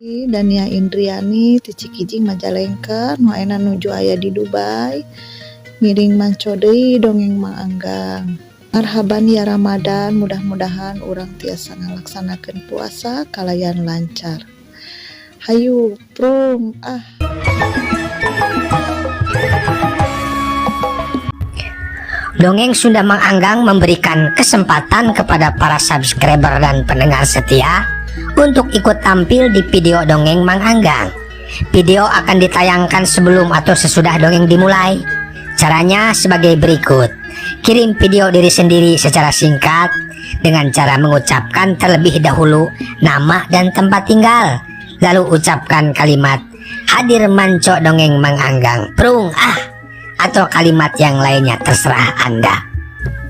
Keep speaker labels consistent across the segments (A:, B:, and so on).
A: Dania Indriani ti Cikijing Majalengka nu ayeuna nuju aya di Dubai ngiring manco deui dongeng Mang Anggang. Marhaban ya Ramadan, mudah-mudahan urang tiasa ngalaksanakeun puasa kalayan lancar. Hayu prung ah.
B: Dongeng Sunda Mang Anggang memberikan kesempatan kepada para subscriber dan pendengar setia untuk ikut tampil di video Dongeng Mang Anggang. Video akan ditayangkan sebelum atau sesudah dongeng dimulai. Caranya sebagai berikut. Kirim video diri sendiri secara singkat dengan cara mengucapkan terlebih dahulu nama dan tempat tinggal. Lalu ucapkan kalimat hadir manco dongeng Mang Anggang prung ah atau kalimat yang lainnya terserah Anda.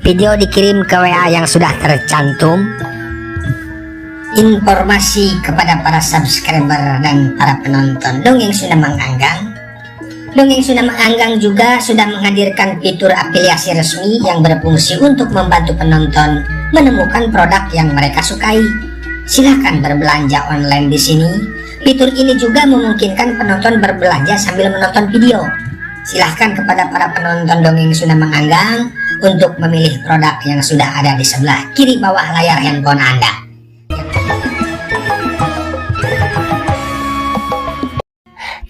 B: Video dikirim ke WA yang sudah tercantum. Informasi kepada para subscriber dan para penonton Dongeng Sunda Mang Anggang. Dongeng Sunda Mang Anggang juga sudah menghadirkan fitur afiliasi resmi yang berfungsi untuk membantu penonton menemukan produk yang mereka sukai. Silakan berbelanja online di sini. Fitur ini juga memungkinkan penonton berbelanja sambil menonton video. Silahkan kepada para penonton Dongeng Sunda Mang Anggang untuk memilih produk yang sudah ada di sebelah kiri bawah layar handphone Anda.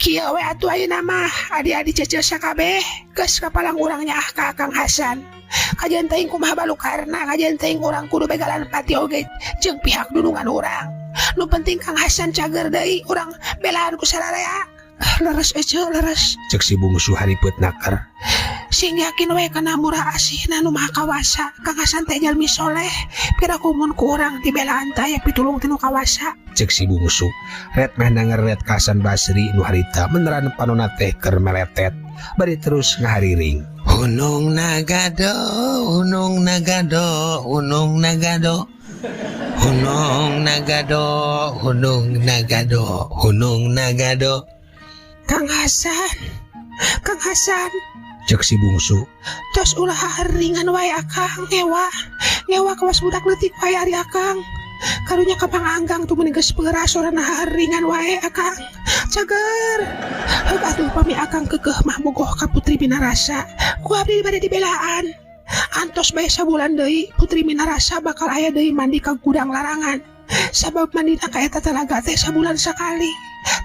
C: Kieu we atuh ayeuna mah adi-adi ceceu sakabeh geus kapalang urang nyaah ka Akang Hasan. Kajian teuing kumaha balukarna, kajian teuing urang kudu begalan pati oge jeung pihak dunungan urang. Nu penting Kang Hasan cager deui urang belaan ku sararea. Leres ece leres.
D: Cek si bungsu haripet naker.
C: Sing yakin we kana murah asihna nu maha kawasa. Kang Hasan teh jalmi soleh. Piraku mun ku urang dibelaan teh aya pitulung ti nu kawasa.
D: Cek si bungsu. Ret meh nangeret ka Hasan Basri nu harita meneran panona teh keur meletet bari terus ngahariring.
E: Hunung nagado, hunung nagado, hunung nagado. Hunung nagado, hunung nagado, hunung nagado.
C: Kang Hasan, Kang Hasan.
D: Cek si bungsu.
C: Tos ulah haringan wae akang, ngewa. Ngewa kawas budak leutik wae ari akang. Karunya ka Mang Anggang tuh meni geus peura sorana haringan wae akang. Cager. Heug atuh pami akang keukeuh mah bogoh ka Putri Minarasa. Ku abdi bade dibelaan. Antos bae sabulan deui Putri Minarasa bakal aya deui mandi ka gudang larangan. Sabab mandina ka eta telaga teh sabulan sakali.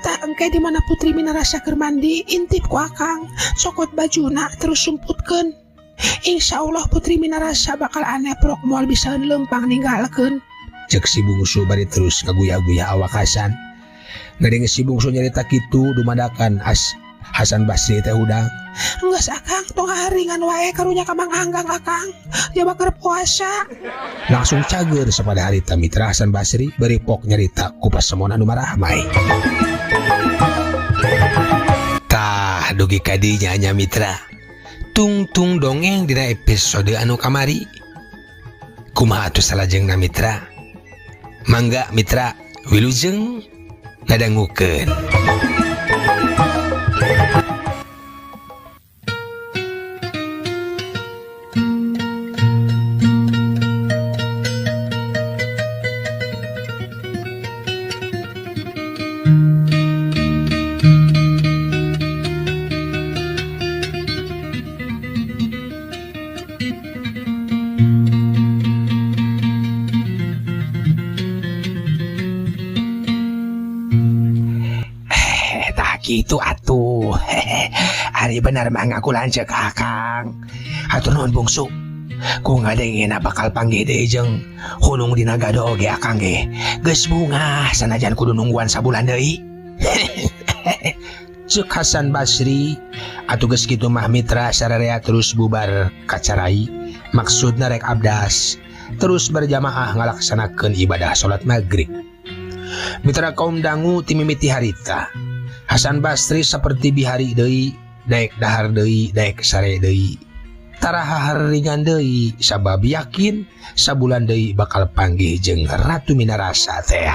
C: Tah engke di mana Putri Minarasa keur mandi intip ku akang, cokot bajuna terus sumputkeun. Insya Allah Putri Minarasa bakal aneh prok moal bisa lempang ninggalkeun.
D: Cek si bungsu bari terus ngaguyah-guyah awak Hasan. Ngadenge si bungsu nyarita kitu dumadakan as Hasan Basri teh hudang.
C: Geus akang tong haringan wae karunya ka Mang Anggang akang. Jaba keur puasa.
D: Langsung cager sapada harita mitra Hasan Basri bari pok nyarita ku pasemon anu marahmai. Tah dugi ka dinya nya mitra. Tungtung dongeng dina episode anu kamari. Kumaha atuh salajengna mitra? Mangga mitra wilujeng ngadangukeun.
C: Gitu atuh. Ari benar mah ngaku lanceuk akang. Hatur nuhun bungsu. Ku ngadengena bakal panggih deui jeung hunung dina gado oge akang ge. Geus bungah sanajan kudu nungguan sabulan deui.
D: Ceuk Hasan Basri atuh geus kitu mah mitra sararea terus bubar kacarai. Maksudna rek abdas terus berjamaah ngalaksanakeun ibadah salat maghrib. Mitra kaum dangu timimiti harita. Hasan Basri seperti bihari deui, daek dahar deui, daek sare deui. Tara haharingan deui sabab yakin sabulan deui bakal panggih jeung Ratu Minarasa teh.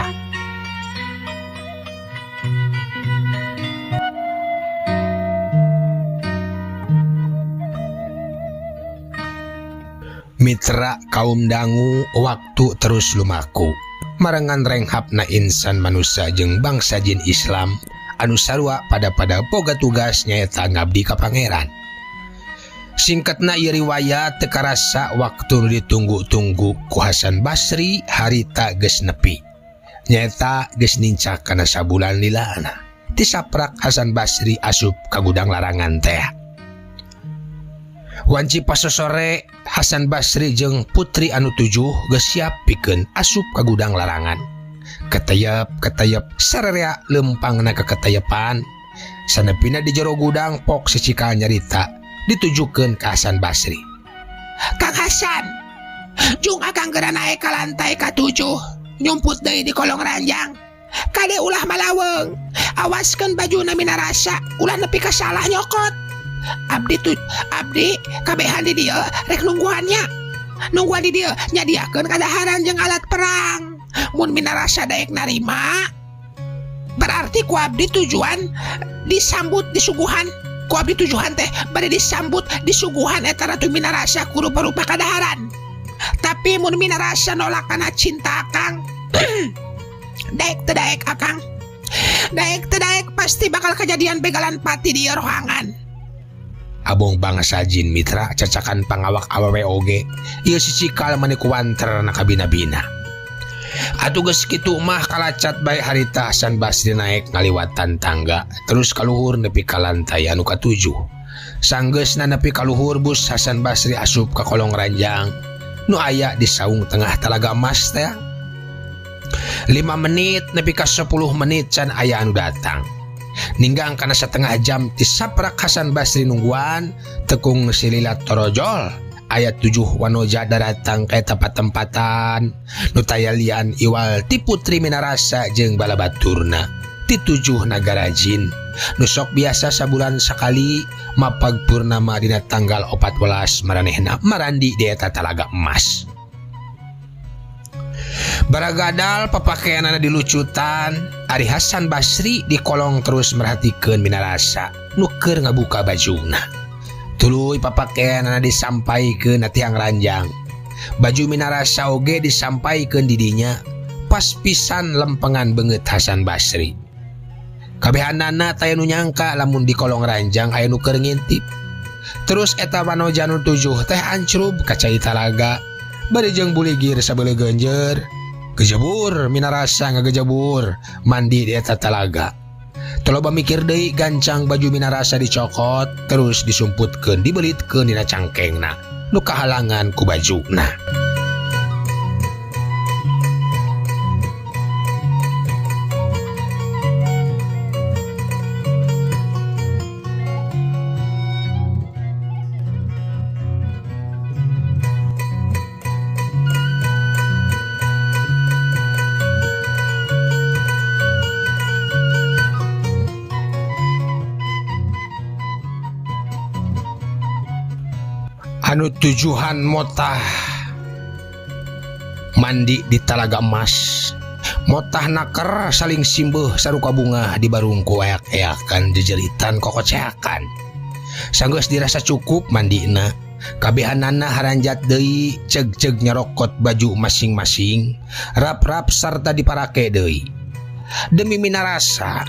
D: Mitra kaum dangu waktu terus lumaku. Marengan renghapna insan manusia jeung bangsa jin Islam anu sarua pada-pada boga tugas nyaeta ngabdi ka Pangeran. Singkatna ieu riwayat teu karasa waktu nu ditunggu-tunggu ku Hasan Basri harita geus nepi. Nyaeta geus nincak kana sabulan lilana. Tisaprak Hasan Basri asup ka gudang larangan teh. Wanci pasosore Hasan Basri jeung putri anu 7 geus siap pikeun asup ka gudang larangan. Keteyep-keteyep sararea lempangna keketeyepan. Sanepina di jero gudang pok si Cikal nyarita ditujukeun ka Hasan Basri.
C: Kang Hasan, jung akang geura naek ka lantai ka-7, nyumput deui di kolong ranjang. Kade ulah malaweng, awaskeun bajuna minarasa, ulah nepi ka salah nyokot. Abdi tu, abdi kabehan di dieu rek nungguannya. Nungguan di dieu nyadiakeun kadaharan jeung alat perang. Mun minarasa daek narima, berarti ku abdi tujuan disambut disuguhan. Ku abdi tujuan teh bade disambut disuguhan eta Ratu Minarasa ku rupa-rupa kadaharan. Tapi mun Minarasa nolak kana cinta akang, daek teu daek akang, daek teu daek pasti bakal kejadian begalan pati di rohangan.
D: Abong bangsa jin mitra cacakan pangawak awewe oge, ieu si Cikal mani kuwanter na kabina-bina. Atuh geus kitu mah kalacat bae harita Hasan Basri naek ngaliwatan tangga terus kaluhur nepi ka lantai anu ka-7. Sanggeusna nepi kaluhur bus Hasan Basri asup ka kolong ranjang nu aya di saung tengah Talaga Emas teh. 5 menit nepi ka 10 menit can aya anu datang. Ninggang kana setengah jam tisaprak Hasan Basri nungguan tekung silila torojol ayat 7 wanoja daratang ka eta patempatan nu tayalian iwal ti putri Minarasa jeung balabaturna ti 7 nagara jin nu sok biasa sabulan sakali mapag purnama dina tanggal 14 maranehna marandi di eta Talaga Emas. Baragadal papakeanana dilucutan, Ari Hasan Basri di kolong terus merhatikeun Minarasa nu keur ngabuka bajuna. Tuluy papakeanana disampaikeun na tiang ranjang. Baju Minarasa oge disampaikeun di dinya, pas pisan lempengan beungeut Hasan Basri. Kabehanana taya nu nyangka lamun di kolong ranjang aya nu keur ngintip. Terus eta wanoja nu 7 teh ancrub ka cai talaga, bari jeung buligir sabeuleuh genjer. Gejebur Minarasa ngagejebur mandi di eta talaga. Toloba mikir deui gancang baju Minarasa dicokot terus disumputkeun dibelitkeun dina cangkengna nu kahalangan ku bajuna. Anu tujuhan motah mandi di Talaga Emas, motah naker saling simbeuh saruka bunga di barungku eak-eakan jejeritan kokoceakan. Sanggeus dirasa cukup mandina, kabehanana haranjat deui ceg-ceg nyarokot baju masing-masing, rap-rap sarta diparake deui. Demi Minarasa,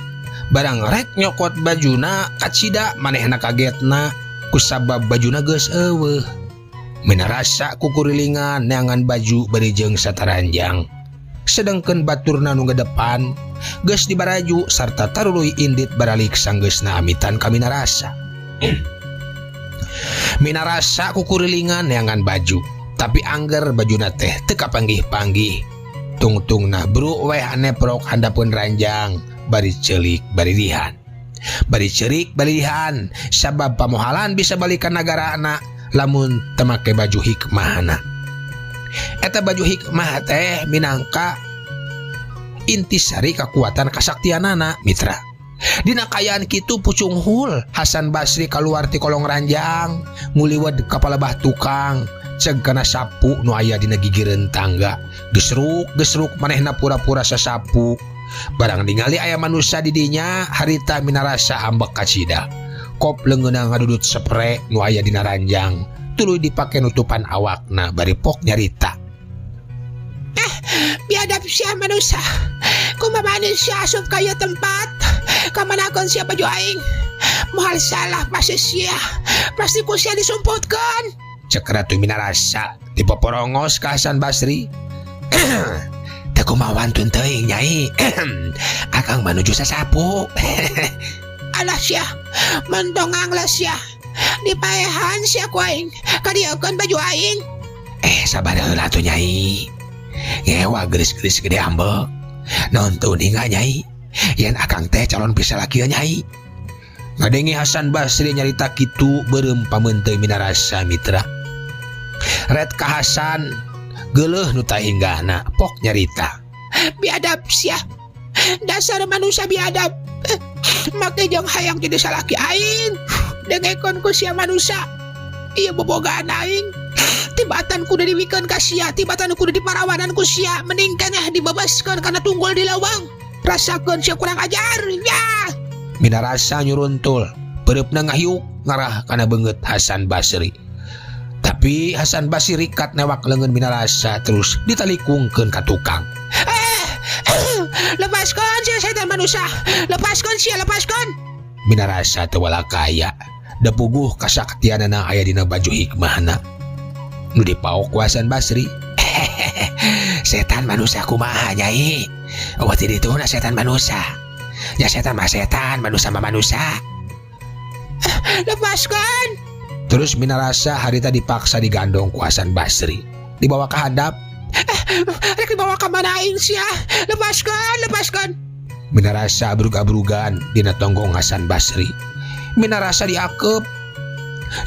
D: barang rek nyokot bajuna kacida manehna kagetna kusabab bajuna geus eueuh. Minarasa kukurilingan neangan baju bari jeung sataranjang. Sedengkeun baturna nu depan geus dibaraju sarta taruluy indit baralik sanggeusna amitan ka Minarasa. Minarasa kukurilingan neangan baju, tapi angger bajuna teh teu kapanggih-panggih. Tungtungna bru weh aneprok handapeun ranjang bari ceulik bari lihan. Bari cerik balihan sabab pamohalan bisa balikan nagarana lamun temake baju hikmahna. Eta baju hikmah teh minangka intisari kekuatan kasaktianana mitra. Dina kayaan kitu pucunghul Hasan Basri kaluar ti kolong ranjang nguliwed ka palebah tukang ceg kana sapu nu aya dina gigireun tangga. Gesruk-gesruk manehna pura-pura sasapu. Barang ningali aya manusia di dinya harita Minarasa ambek kacida. Kop leungeunna ngadudut sepre nu aya dina ranjang tuluy dipake nutupan awakna bari pok nyarita.
C: Biadab sia manusia. Kumaha sia asup ka ieu tempat? Kamanakeun sia baju aing? Moal salah pasti sia. Pasti ku sia disumputkeun.
D: Cek Ratu Minarasa dipoporongos ka Hasan Basri. Teu kumaha wantun teuing, Nyai. Akang menuju sasapu.
C: Alah sia, mentongang lah sia. Dipaehan sia ku aing. Kadieukeun baju aing.
D: Eh, sabar heula atuh, Nyai. Ngewa geulis-geulis gede ambek. Naon teu uninga, Nyai? Yen akang teh calon pisalaki Nyai. Ngadenge Hasan Basri nyarita kitu, beureum pameuteuy Minarasa, mitra. Ret ka Hasan geuleuh nu tahinggahna pok nyarita.
C: Biadab sia. Dasar manusia biadab. Make jeung hayang jadi salaki aing. Dengekeun ku sia manusia. Ieu bobogaan aing. Tibatan kudu diwikeun ka sia, tibatan kudu diparawanan ku sia, mending keneh dibebaskeun kana tunggul di lawang. Rasakeun sia, kurang ajar. Ya.
D: Minarasa nyuruntul, pereupna ngahiuk ngarah kana beungeut Hasan Basri. Tapi Hasan Basri rikat newak leungeun Minarasa terus ditalikungkeun ka tukang.
C: Eh, lepaskan sia setan manusia. Lepaskan sia, lepaskan.
D: Minarasa teu walakaya. Da puguh kasaktianana aya dina baju hikmahna. Nu dipaok ku Hasan Basri. Setan manusia kumaha, Nyai? Oh, ti ditu na setan manusia. Ya setan mah setan, manusia mah manusia.
C: Lepaskan.
D: Terus Minarasa harita dipaksa digandong ku Hasan Basri. Dibawa ke handap.
C: Rek dibawa ka mana aing sia? Lepaskan, lepaskan.
D: Minarasa abrug-abrugan dina tonggong Hasan Basri. Minarasa diakep.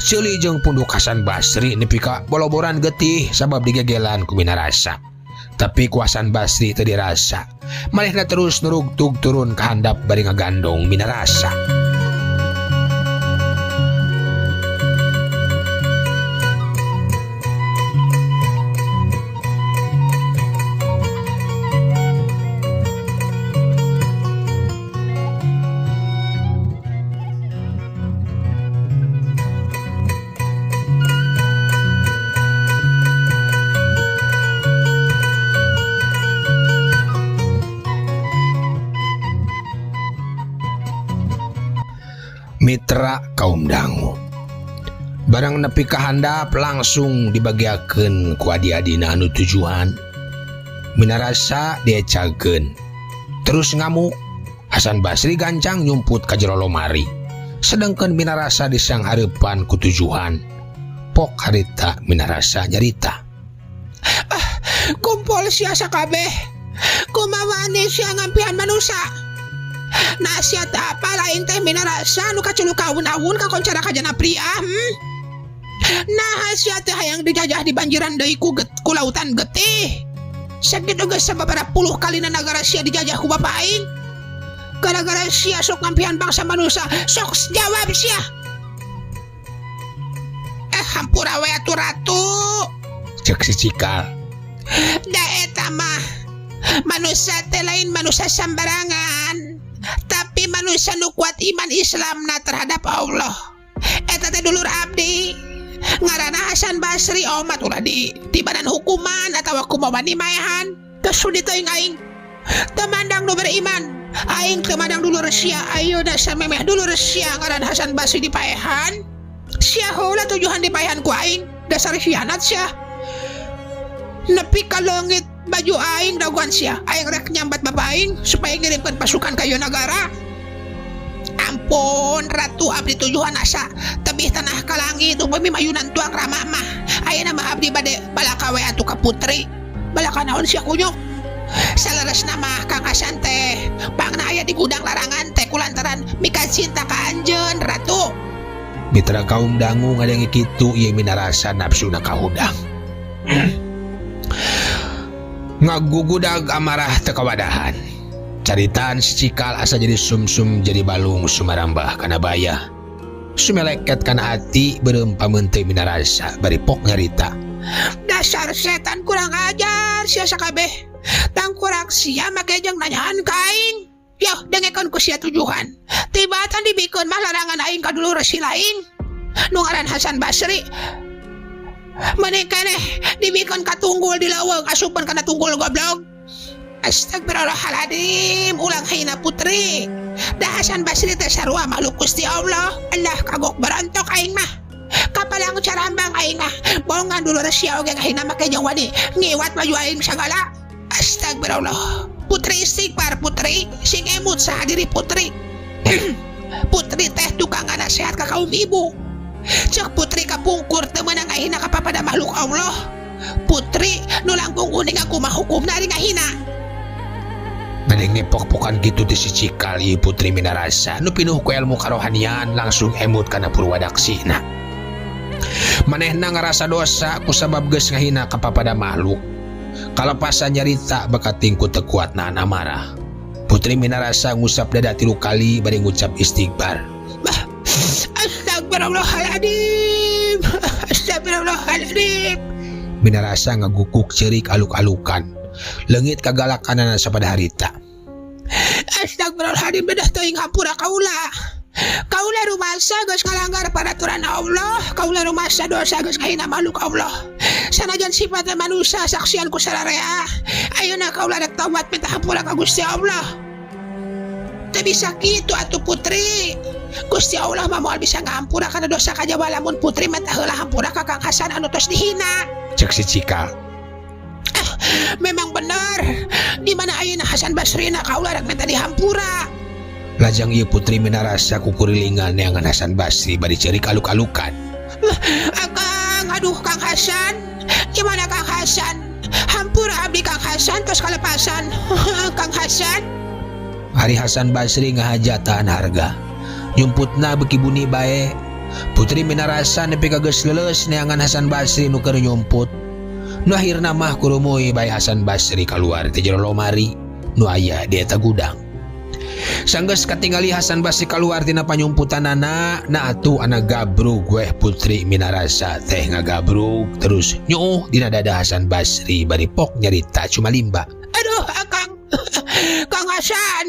D: Ceuli jeung punduk Hasan Basri nepi ka boloboran getih sabab digegelan ku Minarasa. Tapi ku Hasan Basri teu dirasa. Manehna terus nurugtug turun ka handap bari ngagandong Minarasa. Mitra kaum dangu, barang nepi ka handap langsung dibagiakeun ku adi-adina anu tujuan. Minarasa diecakeun terus ngamuk. Hasan Basri gancang nyumput ka jero lomari, sedangkan Minarasa disanghareupan ku tujuan. Pok harita Minarasa nyarita.
C: Ah, kumpul sia sakabeh. Kumaha wani sia ngampihan manusia? Nah, sia teh apa lain teh Minarasa nu kaculuk awun-awun kakoncara kajana pria? Nah, sia teh hayang dijajah di banjiran deui ku lautan getih. Sakitu geus sababaraha puluh kalina nagara sia dijajah ku bapa aing. Gara-gara sia sok ngampihan bangsa manusia, sok jawab sia. Eh, hampura we atuh, Ratu.
D: Cek si Cikal.
C: Da eta mah manusia teh lain manusia sembarangan, tapi manusia nu kuat iman Islamna terhadap Allah. Eta teh dulur abdi. Ngaranna Hasan Basri. Omat ulah di tibanan hukuman atawa kumaha maehan. Geus sudi teuing aing. Teu mandang nu beriman. Aing teu mandang dulur sia. Ayeuna samemeh dulur sia ngaran Hasan Basri dipaehan. Sia heula tujuan dipaehan ku aing. Dasar hianat sia. Nepi ka leungit baju aing dagoan sia. Aing rek nyambat bapak aing supaya ngirimkeun pasukan ka ieu nagara. Ampun, Ratu, abdi tujuan asa tebih tanah ka langit upami mayunan tuang rama mah. Ayeuna mah abdi bade balaka we atuh ka putri. Balaka naon sia, kunyuk? Saleresna mah Kang Hasan teh pangna aya di gudang larangan teh kulantaran mika cinta ka anjeun, Ratu.
D: Mitra kaum dangu, ngadenge kitu ieu Minarasa nafsuna kahudang. Ngagugudag amarah teu kawadahan. Caritaan si Cikal asa jadi sumsum jadi balung sumarambah kana bayah. Sumeleket kana ati beureum pameuteuy Minarasa bari pok nyarita.
C: Dasar setan kurang ajar sia sakabeh. Tangkurak sia make jeung nanyaan ka aing. Yoh, dengekeun ku sia tujuhan. Tibatan dibikeun mah larangan aing ka dulur si lain. Nu ngaran Hasan Basri. Mending keneh dibikeun ka tunggul di leuweung, asupan kana tunggul goblok. Astagfirullahaladzim, ulah ngahina Putri. Da Hasan Basri teh sarua makhluk Gusti Allah. Allah, kagok berontok aing mah. Kapalang carambang aing mah. Bongan dulur sia oge ngahina make jeung wani ngiwat baju aing sagala. Astagfirullah. Putri, istighfar, Putri, sing emut saha diri Putri. Putri teh tukang nasihat ka kaum ibu. Cek Putri kapungkur teu meunang ngahina ka papada makhluk Allah. Putri nu langkung uning aku mah hukumna ari ngahina.
D: Ngadenge pok-pokan gitu ti si Cikal, ieu Putri Minarasa nu pinuh ku ilmu karohanian langsung emut kana purwadaksina. Manehna ngarasa dosa kusabab geus ngahina ka papada makhluk. Kalepasan nyarita bakating ku teu kuat nahan amarah. Putri Minarasa ngusap dada 3 kali bari ngucap istighfar.
C: Bah, astagfirullahaladzim. Astagfirullahaladzim.
D: Minarasa ngagukuk ceurik aluk-alukan. Leungit kagalakanana sapada harita.
C: Astagfirullahaladzim, bedah teuing hampura kaula. Kaula rumasa geus ngalanggar peraturan Allah. Kaula rumasa dosa geus ngahina makhluk Allah. Sanajan sifatna manusia saksian ku sararea. Ayeuna kaula rek taubat minta hampura ka Gusti Allah. Teu bisa kitu atuh Putri. Gusti Allah mah moal bisa ngahampura kana dosa kajaba lamun Putri mah heula hampura ka Kang Hasan anu tos dihina.
D: Cek si Cikal.
C: Memang bener. Di mana ayeuna Hasan Basri na kaula rek minta dihampura.
D: Lajang ieu Putri Minarasa kukurilingan neangan Hasan Basri bari ceurik aluk-alukan.
C: Akang, aduh Kang Hasan. Gimana Kang Hasan? Hampura abdi Kang Hasan tos kalepasan. Kang Hasan.
D: Ari Hasan Basri ngahaja tahan harga. Nyumputna beuki buni bae. Putri Minarasa nepi ka geus leuleus neangan Hasan Basri nu keur nyumput. Nu akhirna mah kurumuy bae Hasan Basri kaluar ti jero lomari nu aya di eta gudang. Sanggeus katingali Hasan Basri kaluar tina panyumputanana, na atuh anak gabrug weh Putri Minarasa teh ngagabrug terus nyuuh dina dada Hasan Basri bari pok nyarita cuma limba.
C: Aduh akang. Kang Hasan.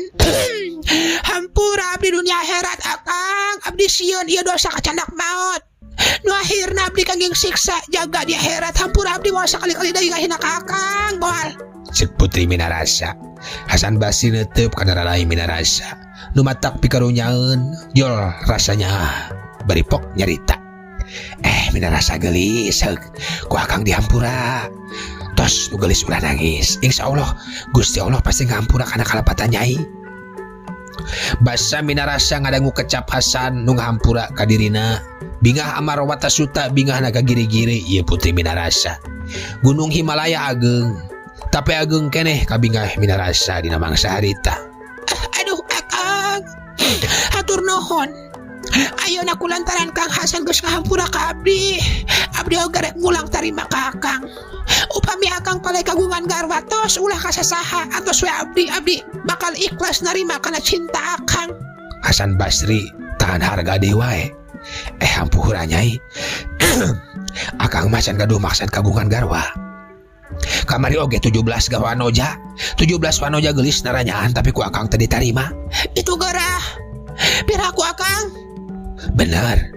C: Hampura abdi dunia akhirat akang, abdi sieun ieu dosa kacandak maot. Nu akhirna abdi kanging siksa jaga di akhirat, hampura abdi moal sakali-kali deui ngahina ka akang moal.
D: Cek Putri Minarasa. Hasan Basri neuteup kana rarai Minarasa. Nu matak pikarunyaeun jol rasanya bari pok nyarita. Minarasa geulis heug ku akang dihampura. Tos nu geulis ulah nangis. Insyaallah Gusti Allah pasti ngahampura kana kalepatan nyai. Basa Minarasa ngadangu kecap Hasan nu ngahampura ka dirina. Bingah amar watasuta bingah naga giri-giri ieu Putri Minarasa. Gunung Himalaya ageng, tapi ageng keneh kabingah Minarasa dina mangsa harita.
C: Aduh akang, hatur nuhun. Ayeuna kulantaran Kang Hasan geus ngahampura ka abdi. Abdi oge rek ngulang tarima ka akang. Upami akang palai kagungan garwa tos ulah kasasaha atos we abdi, abdi bakal ikhlas narima kana cinta akang.
D: Hasan Basri tahan harga deui wae. Hampura nyai. Akang mah can gaduh maksad kagungan garwa. Kamari oge 17 wanoja. 17 wanoja geulis naranyaan tapi ku akang teu ditarima.
C: Itu gerah. Piraku akang?
D: Bener.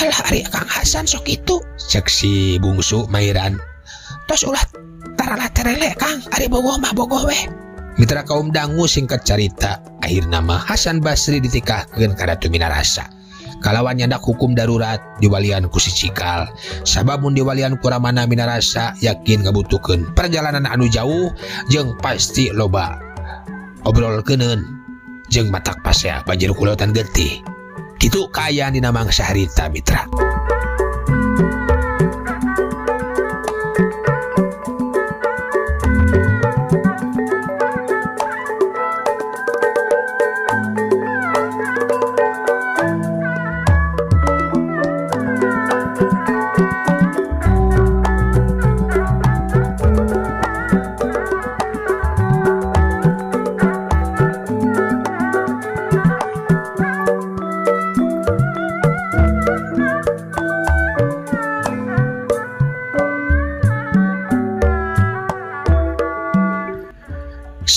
C: Alah ari Kang Hasan sok itu.
D: Cek si bungsu Mairan.
C: Tos ulah tarala terele Kang, ari bogoh mah bogoh weh.
D: Mitra kaum dangu singkat carita, akhirna mah Hasan Basri ditikahkeun ka Ratu Minarasa. Kalawan nyandak hukum darurat diwalian ku si Cikal. Sabab mun diwalian ku Ramana Minarasa yakin ngabutuhkeun perjalanan anu jauh jeung pasti loba obrolkeuneun jeung matak pasea banjir kulautan getih. Kitu kaayaan dina mangsa harita mitra.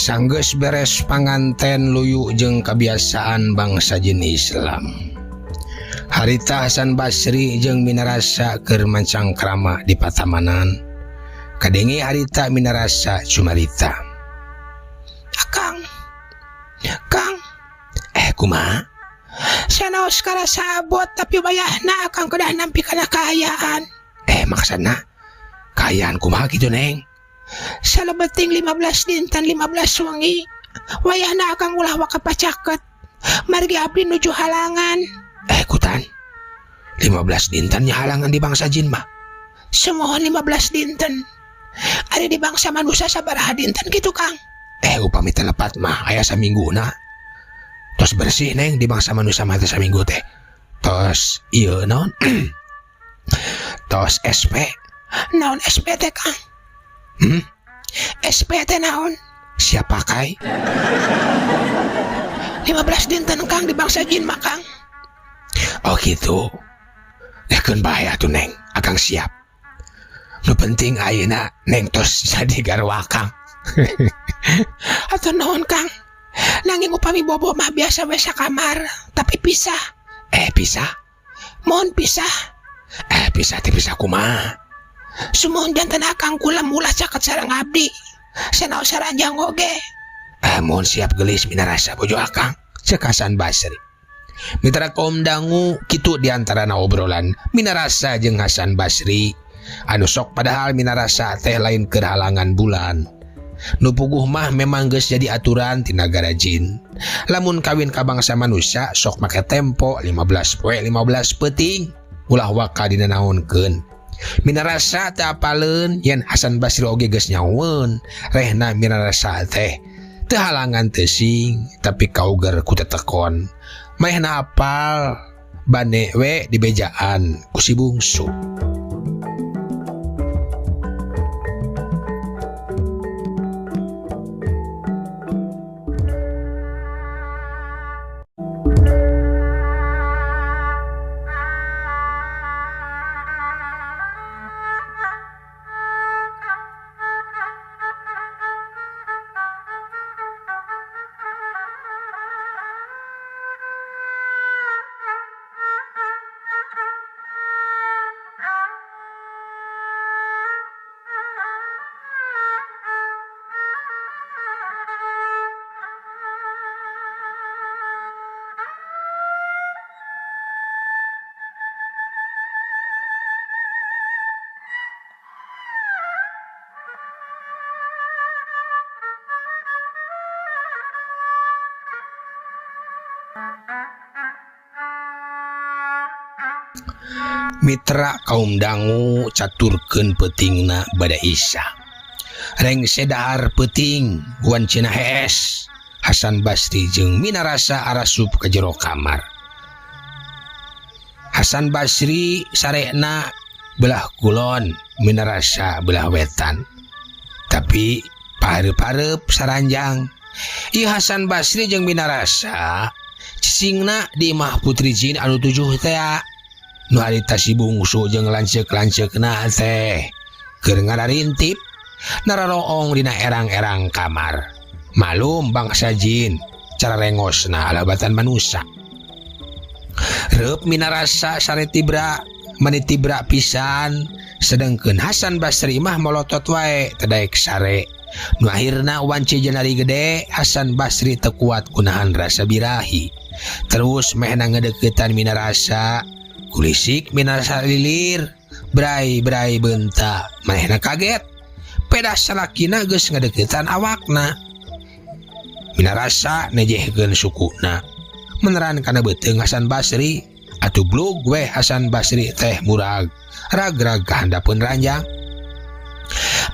D: Sanggeus beres panganten luyu jeung kebiasaan bangsa jin Islam. Harita Hasan Basri jeung Minarasa keur mancangkrama di patamanan. Kadenge harita Minarasa cumarita. Kumaha?
C: Sanaos karasa abot tapi wayahna akang kedah nampi kana kaayaan.
D: Maksudna kaayaan kumaha kitu Neng?
C: Salebeting 15 dinten 15 wengi. Wayahna akang ulah waka pacaket. Margi abdi nuju halangan.
D: Kutan. 15 dinten nya halangan di bangsa jin mah.
C: Sumuhun 15 dinten. Ari di bangsa manusia sabaraha dinten kitu Kang?
D: Upami teu lepat mah aya samingguna. Tos bersih Neng di bangsa manusia mah teh saminggu teh. Tos ieu naon? Tos SP.
C: Naon SP teh Kang? SP teh naon?
D: Siap pakai?
C: 15 dinten Kang di bangsa jin mah Kang.
D: Oh gitu. Keun bae atuh Neng, akang siap. Nu penting ayeuna Neng tos jadi garwa Kang.
C: Atuh naon Kang? Nanging upami bobo mah biasa we sakamar, tapi pisah.
D: Pisah?
C: Mohon pisah.
D: Pisah teh pisah kumaha?
C: Sumuhun janten akang kula mulah caket sareng abdi. Sanaos saranjang oge.
D: Mohon siap gelis minarasa bojo akang. Cek Hasan Basri. Mitra kaum dangu kitu diantarana obrolan minarasa jeung Hasan Basri. Anu sok padahal minarasa teh lain keur halangan bulan. Nu puguh mah memang geus jadi aturan ti nagara jin. Lamun kawin ka bangsa manusia sok make tempo 15 poe 15 peuting. Ulah waka dina naonkeun. Minarasa teh apaleun yen Hasan Basri oge geus nyaweun. Rehna minarasa teh teu halangan teu sing tapi kauger ku tetekon. Manehna apal bane we dibejaan ku si bungsu. Mitra kaum dangu caturkeun peutingna bada Isya. Rengse dahar peuting wancina hees. Hasan Basri jeung minarasa arasup ka jero kamar. Hasan Basri sarekna belah kulon, minarasa belah wetan. Tapi pareup-pareup saranjang. Ieu Hasan Basri jeung minarasa cicingna di imah putri jin anu 7 tea. Nu harita si bungsu jeung lanceuk-lanceukna teh keur ngararintip nararoong dina erang-erang kamar. Malum bangsa jin cara rengosna alabatan manusa. Reup minarasa sare tibra mani tibra pisan, sedengkeun Hasan Basri mah molotot wae teu daek sare. Nu akhirna wanci janari gede Hasan Basri teu kuat kunahan rasa birahi. Terus mehna ngedeuketan minarasa. Kulisik minarasa lilir, brai-brai bentak. Manehna kaget. Pedah salakina geus ngadeukeutan awakna. Minarasa nejehkeun sukuna. Meneran kana beuteung Hasan Basri, atuh blug weh Hasan Basri teh murag. Rag-rag kahandapeun ranjang.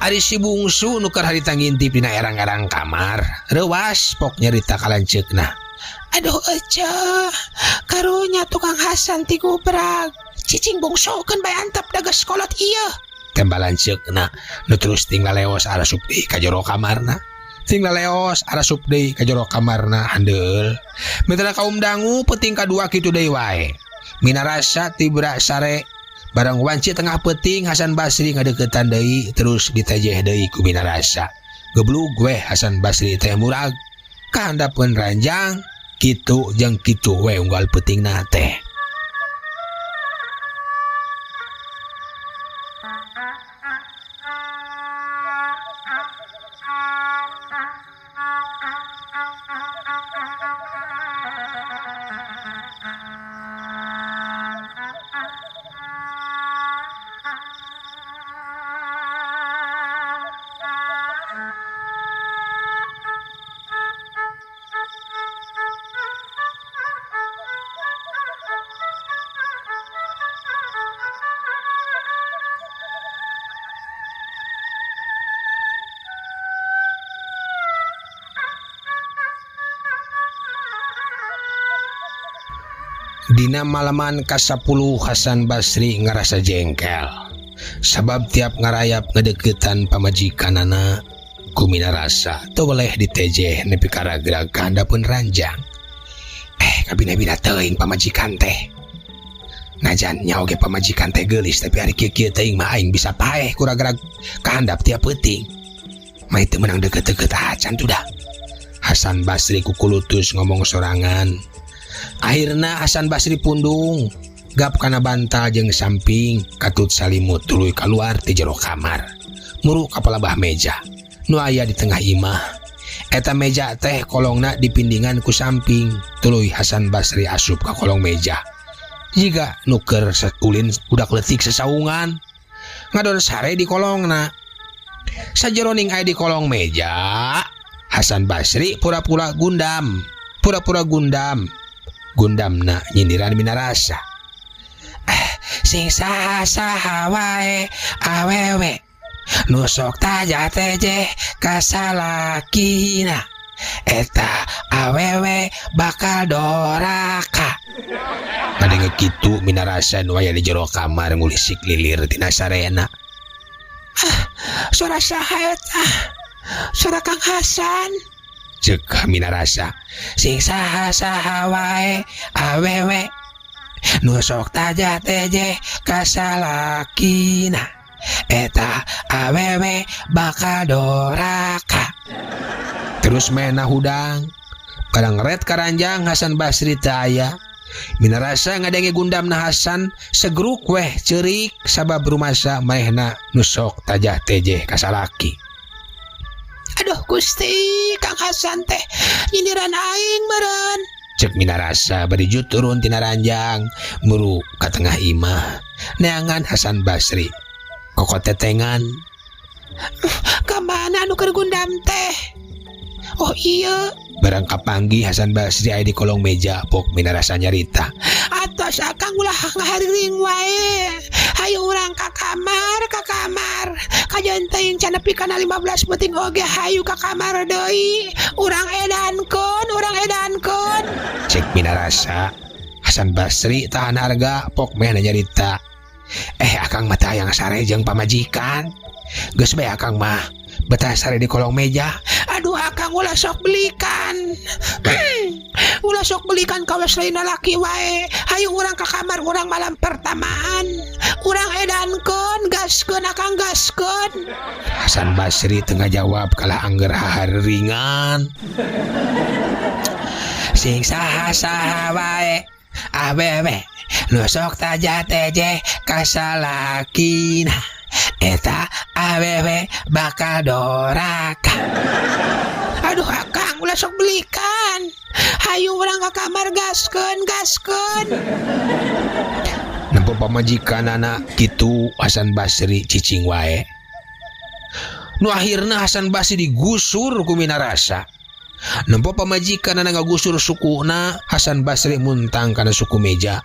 D: Ari si bungsu nu keur harita ngintip dina erang-erang kamar, reuas pok nyarita ka lanceukna.
C: Aduh ece, karunya tukang Hasan ti gubrag. Cicing bungsukeun bae antep da geus kolot ieu.
D: Tembal lanceukna nu terus tinggal leos arasup deui ka jero kamarna. Tinggal leos arasup deui ka jero kamarna handeul. Mitra kaum dangu peuting kadua kitu deui wae. Minarasa tibra sare barang wanci tengah peuting Hasan Basri ngadeuketan deui terus ditejeh deui ku minarasa. Geblug weh Hasan Basri teh murag. Kahandapeun ranjang kitu jeung kitu we unggal peutingna teh. Dina malaman ka-10 Hasan Basri ngarasa jengkel. Sabab tiap ngarayap ngedeketan pamajikanana ku Minarasa teu weleh ditejeh nepi ka ragrag ka handapeun ranjang. Kabina-bina teuing pamajikan teh. Najan nya oge pamajikan teh geulis tapi ari kieu-kieu teuing mah aing bisa paeh ku ragrag ka handap tiap peuting. Mah teu meunang deukeut-deukeut acan tuh dah. Hasan Basri kukulutus ngomong sorangan. Akhirna Hasan Basri pundung gap kana bantal jeung samping katut salimut tuluy kaluar ti jero kamar. Muru ka palabah meja nu aya di tengah imah. Eta meja teh kolongna dipindingan ku samping, tuluy Hasan Basri asup ka kolong meja. Jiga nu keur ulin budak leutik sasaungan ngadon sare di kolongna. Sajeroning aya di kolong meja, Hasan Basri pura-pura gundam, pura-pura gundam. Gundamna nyindiran Minarasa. Sing saha-saha wae awewe nu sok taja tejeh ka salakina eta awewe bakal doraka. Ngadenge kitu Minarasa nu aya di jero kamar ngulisik lilir tina sarena.
C: Suara saha eta? Suara Kang Hasan.
D: Ceuk Minarasa.
C: Sing saha-saha wae awewe nu sok taja tejeh ka salakina eta awewe bakal doraka.
D: Terus mena hudang kadang red karanjang Hasan Basri teu aya. Minarasa ngadenge gundamna Hasan segruk weh ceurik sabab rumasa manehna nu sok tajah tejeh ka salaki.
C: Aduh Gusti, Kang Hasan teh nyindiran aing meureun.
D: Cek Minarasa bari jut turun tina ranjang muru ka tengah imah neangan Hasan Basri kokotetengan.
C: Ka mana anu keur gundam teh? Oh iya.
D: Barang kapanggih Hasan Basri aya di kolong meja pok Minarasa nyarita.
C: Atos akang ulah ngahariring wae. Hayu urang ka kamar, ka kamar. Kajeun teuing can nepi kana 15 peuting oge hayu ka kamar deui. Urang edankeun, urang edankeun.
D: Cek Minarasa. Hasan Basri tahan harga pok meh nyarita. Akang mah teh hayang sare jeung pamajikan. Geus bae akang mah betah sare di kolong meja.
C: Aduh akang ulah sok belikan. Ulah sok belikan kawas lain laki wae. Hayu urang ka kamar urang malam pertamaan. Urang edankeun, gaskeun akang gaskeun.
D: Hasan Basri tengah jawab kalah angger haharingan. Sing saha-saha wae awewe nu sok taja tejeh ka salakina eta awewe bakal doraka.
C: Aduh akang ulah sok belikan. Hayu urang ka kamar gaskeun, gaskeun.
D: Nempo pamajikanana kitu Hasan Basri cicing wae. Nu akhirna Hasan Basri digusur ku Minarasa. Nempo pamajikanana ngagusur sukuna, Hasan Basri muntang kana suku meja.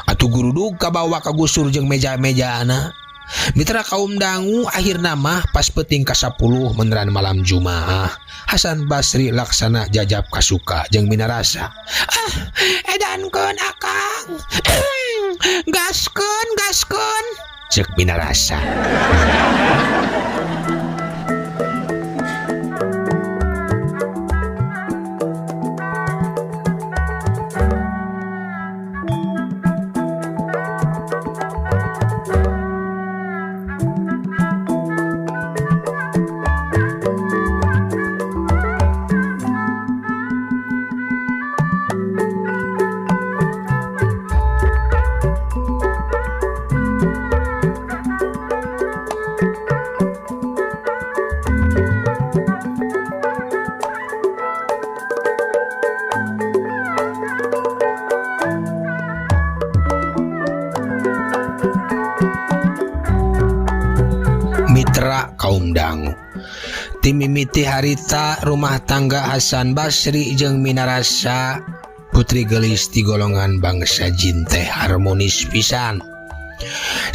D: Atuh gurudug kabawa kagusur jeung meja-mejana. Mitra kaum dangu akhirna mah pas peuting ka-10 meneran malam Jumaah Hasan Basri laksana jajab kasuka jeung Minarasa.
C: Edankeun akang. Gaskeun, gaskeun.
D: Ceuk Minarasa. Mitra kaum dangu. Timimiti harita rumah tangga Hasan Basri jeung Minarasa putri geulis ti golongan bangsa jin teh harmonis pisan.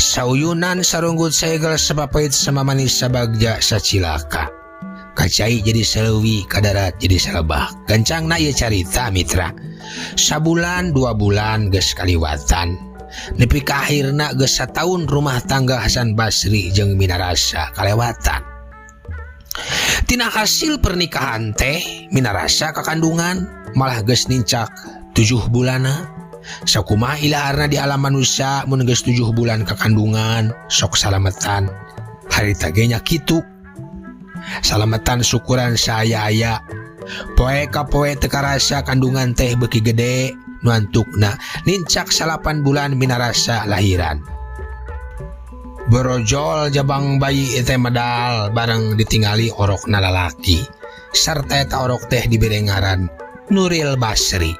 D: Sauyunan sarunggut segel sapapait samamanis sabagja sacilaka. Kacai jadi selewi, kadarat jadi salebah. Gancangna ieu carita mitra. Sabulan 2 bulan geus kaliwatan. Nepi ka akhirna geus sataun rumah tangga Hasan Basri jeung Minarasa kalewatan. Tina hasil pernikahan teh Minarasa kakandungan malah geus nincak 7 bulana. Sakumaha ilaharna di alam manusia mun geus 7 bulan kakandungan sok salametan. Harita ge nya kitu. Salametan syukuran saaya-aya. Poe ka poe teu karasa kandungan teh beuki gede nu antukna nincak 8 bulan Minarasa lahiran. Borojol jabang bayi teh medal bareng ditingali orokna lalaki. Sarta eta orok teh dibere ngaran Nuril Basri.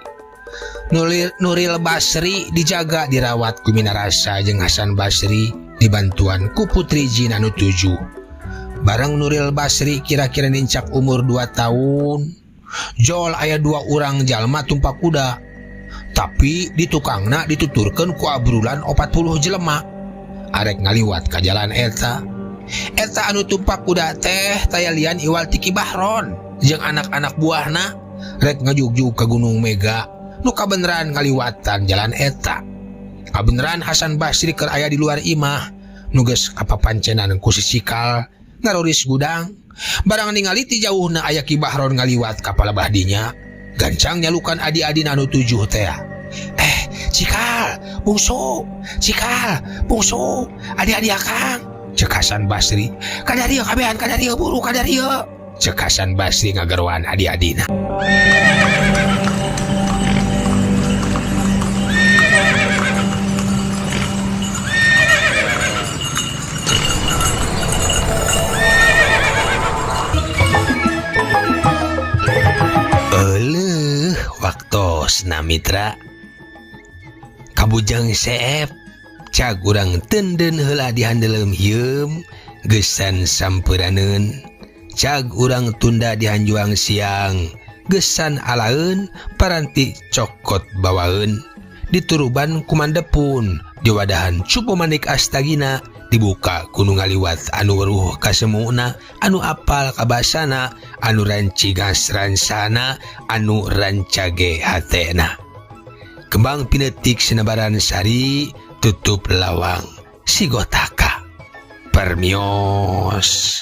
D: Nuril Basri dijaga dirawat ku Minarasa jeung Hasan Basri dibantuan ku putri jin anu 7. Bareng Nuril Basri kira-kira nincak umur 2 tahun, jol aya 2 urang jalma tumpak kuda. Tapi di tukangna dituturkeun ku abrulan 40 jelema. Arek ngaliwat ka jalan eta. Eta anu tumpak kuda teh tayalian iwal ti Ki Bahron jeung anak-anak buahna rek ngajugjug ka Gunung Mega nu kabeneran ngaliwatan jalan eta. Kabeneran Hasan Basri keur aya di luar imah nu geus kapapancenan ku sisikal ngaroris gudang. Barang ningali ti jauhna aya Ki Bahron ngaliwat ka palebah dinya, gancang nyalukan adi-adina anu 7 teh. Cikal, bungsu, cikal, bungsu, adi-adi akang, cek Hasan Basri. Kadarieu kabehan, kadarieu buru, kadarieu, cek Hasan Basri ngageroan adi-adina. Euleuh, waktosna mitra. Kabujang seep cag urang tenden heula dihandeleum hieum geusan sampeunaneun. Cag urang tunda dihanjuang siang geusan alaeun paranti cokot bawaeun. Dituruban kumandepun diwadahan cupu manik astagina dibuka ku nu ngaliwat anu weruh kasemuna anu apal kabasana anu rancigas ransana anu rancage hatena. Kembang pinetik sinebaran sari tutup lawang sigotaka. Permios.